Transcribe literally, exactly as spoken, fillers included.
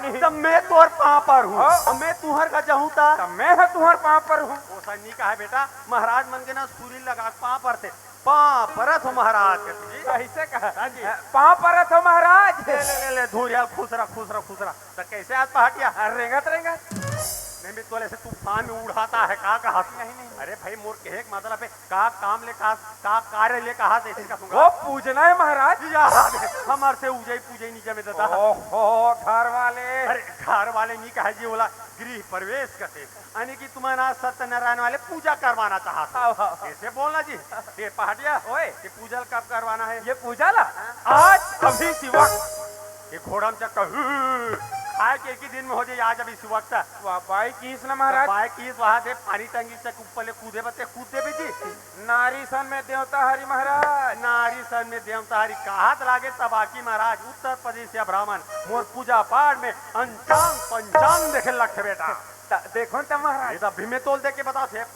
नहीं। तब मैं तोर पाँव पर हूँ। हाँ। अब मैं तुहर घर जाहूँ ता? तब मैं ह तुहर पाँव पर हूँ। ओसा नी कहा बेटा, महाराज मन के ना सूरी लगा के पाँव परथे। पाँव परत हो महाराज के जी। ऐसे कहा? हाँ जी। पाँव परत हो महाराज। ले, ले, ले, ले, धूरिया, खुश रह, खुश रह, खुश रह। त कैसे आज पहाटिया? अरे रेंगत, रेंगत। नहीं, मैं तोले से तूफान में उड़ाता है, का कहा? नहीं, नहीं। अरे भाई, मोर कहे के मतलब है, का काम ले कहा, का कार्य ले कहा, जैसे का सुंगा? वो पूजना है महाराज। यार, हमार से उजई पूजई नहीं जमे दादा। ओहो, घर वाले। अरे, घर वाले नहीं कहे जी, बोला गृह प्रवेश करते, यानी कि तुमन आज सत्यनारायण वाले पूजा करवाना चाहत हो। हाँ, हाँ, हाँ। ऐसे बोलना जी। ये पहाटिया, ओए। ये पूजा कब करवाना है? ये पूजा ला? हाँ। आज, अभी इसी वक्त। ये घोड़ा में चक्कर, हु, हु, हु, खाए के एक ही दिन में हो जाए, आज अभी इसी वक्त। वाह, बाई कीस ना महाराज। बाई कीस वहां से पानी टंकी से ऊपर ले कूदे बते, कूद देबे जी। नारी सन में देवता हरी महाराज। नारी सन में देवता हरी कहात लागे तब आकी महाराज, उत्तर प्रदेश या ब्राह्मण, मोर पूजा पाठ में अंचांग पंचांग देखे लगथे बेटा। त-, देखो न त महाराज। ये तो अभी मैं तोल दे के बता थे।